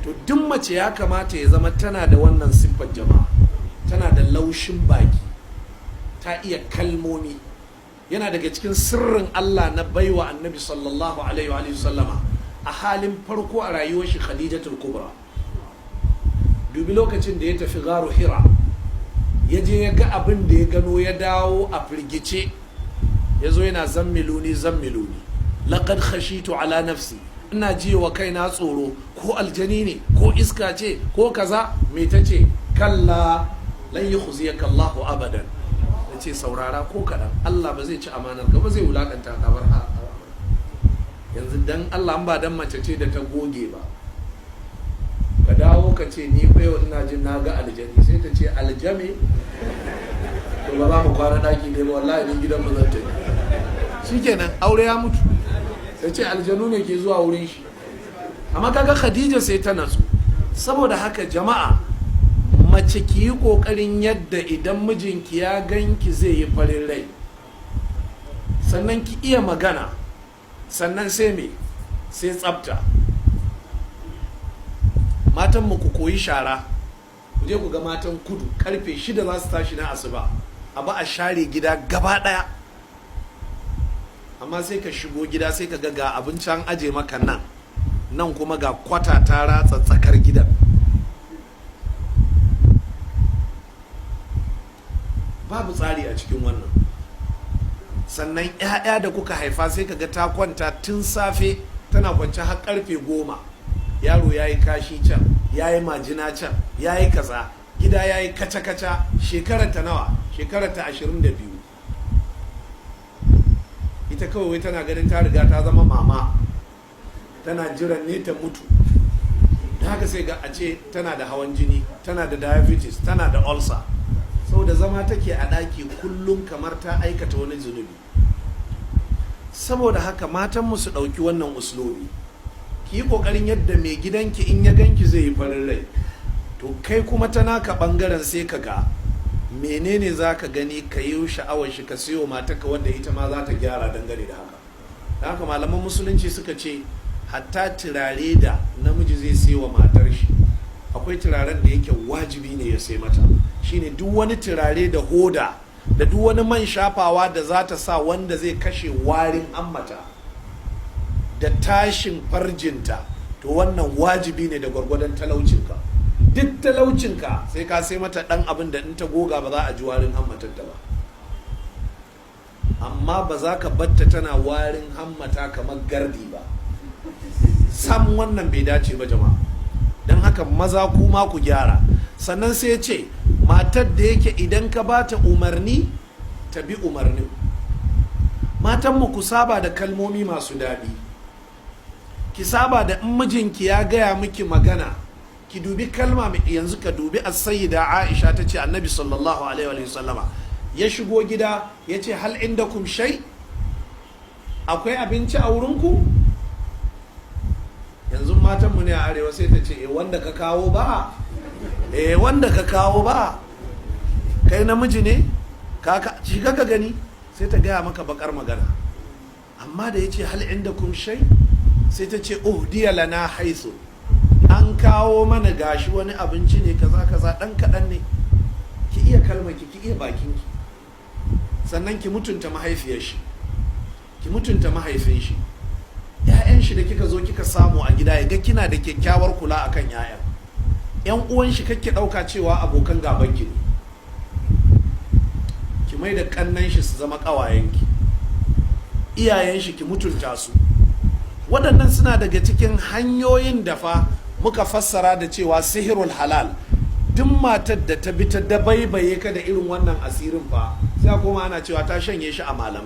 To duk mace ya kamata ya zama tana da wannan siffar, jama'a. Tana da laushin baki, ta iya kalmomi. Yana daga cikin sirrin Allah na baiwa Annabi sallallahu alaihi wa sallama a halin farko a rayuwar shi Khadijatul Kubra. Dubi lokacin da ya tafi garu Hira, ya je ya ga abin da ya gano, ya dawo a firgice, ya zo yana "زملوني زملوني لقد خشيت على نفسي", ina ji wa kaina tsoro, ko aljani ne ko iska ce ko kaza. Me ta ce? "كلا لن يخزيك الله أبدا". Ta ce, "Saurara, ko kaɗan Allah ba zai ci amanar ka ba, zai wulakanta ka bar." Yanzu dan Allah, ba dan mace ce da ta goge ba, ka dawo ka ce, "Ni fa yau ina jin na ga aljani", sai ta ce, "Aljame? To ba za mu kwana daki ne ba, wallahi ni gidan mu zan tafi." Shikenan, aure ya mutu. Sai ce aljanu ne ke zuwa wurin shi. Amma kaga Khadija sai ta natsu. Saboda haka jama'a, mace ki yi kokarin yadda idan mijinki ya ganki zai yi farin rai, sannan ki iya magana, sannan sai me? Sai tsafta. Matan mu, ku koyi shara. Ku je ku ga matan kudu, karfe 6 za su tashi na asuba, abu a share gida gaba daya. Amma sai ka shigo gida, sai ka ga abinci an aje maka nan, nan kuma ga kwata ta ratsa tsakar gidan. Babu tsari a cikin wannan. Sannan 'ya'ya da kuka haifa, sai ka ga ta kwanta tun safe, tana kwance har karfe 10. Yaro ya yi kashi can, ya yi majina can, ya yi kaza, gida ya yi kaca-kaca. Shekarar ta nawa? Shekarar ta 22. Ita kawai wai tana ganin ta riga ta zama mama, tana jiran ne ta mutu. Da haka sai ga a ce tana da hawan jini, tana da diabetes, tana da ulcer, saboda zama take a ɗaki kullum kamar ta aikata wani zunubi. Saboda haka matanmu su ɗauki wannan uslubi. Ki yi ƙoƙarin yadda mai gidanki in ya ganki zai yi farin rai. To kai kuma ta naka ɓangaren, sai ka ga menene za ka gani ka yi sha'awar shi, ka siyo matarka, wanda ita ma za ta gyara dangane da haka. Da haka malaman Musulunci suka ce hatta turare da namiji zai siyo wa matar shi, akwai turaren da yake wajibi ne ya sai mata. Shine duk wani turare da hoda da duk wani man shafawa da za ta sa wanda zai kashe warin hammata da tashin farjinta. To wannan wajibi ne da gwargwadon talaucinka. Duk talaucinka, sai ka sai mata dan abin da in ta goga ba za a ji warin hammatarta ba. Amma ba za ka batta tana warin hammata kamar gardi ba. Sam, wannan bai dace ba, jama'a. Don haka maza, kuma ku gyara. Sannan sai ce matar da yake idan ka ba ta umarni ta bi umarnin. Matanmu, ku saba da kalmomi masu daɗi. Ki saba da in mijinki ya gaya miki magana, ki dubi kalma. Yanzu ka dubi As-Sayyida Aisha, ta ce Annabi sallallahu alaihi wa sallama ya shigo gida, ya ce, "هل عندكم شيء? Akwai abinci a wurinku?" Yanzu matanmu ne a arewa, sai ta ce, "E, wanda ka kawo ba, eh, wanda ka kawo ba. Kai namiji ne? Ka shiga ka gani." Sai ta gaya maka bakar magana. Amma da ya ce, "هل عندكم شيء?" sai ta ce, "أهدي لنا حيث", an kawo mana gashi, wani abinci ne kaza kaza, dan kaɗan ne. Ki iya kalma ki, ki iya bakinki. Sannan ki mutunta mahaifiyar shi, ki mutunta mahaifin shi. ‘Ya'yan shi da kika zo kika samu a gida, ya ga kina da kyakkyawar kula akan ‘ya'yan. ‘Yan uwan shi kake ɗauka cewa abokan gaban ki ne. Ki mai da kannan shi su zama ƙawayenki. Iyayen shi ki mutunta su. Waɗannan suna daga cikin hanyoyin da fa muka fassara da cewa سحر الحلال. Duk matar da ta bi ta dabaibaye ka da irin wannan asirin fa, sai kuma ana cewa ta shanye shi a malamai.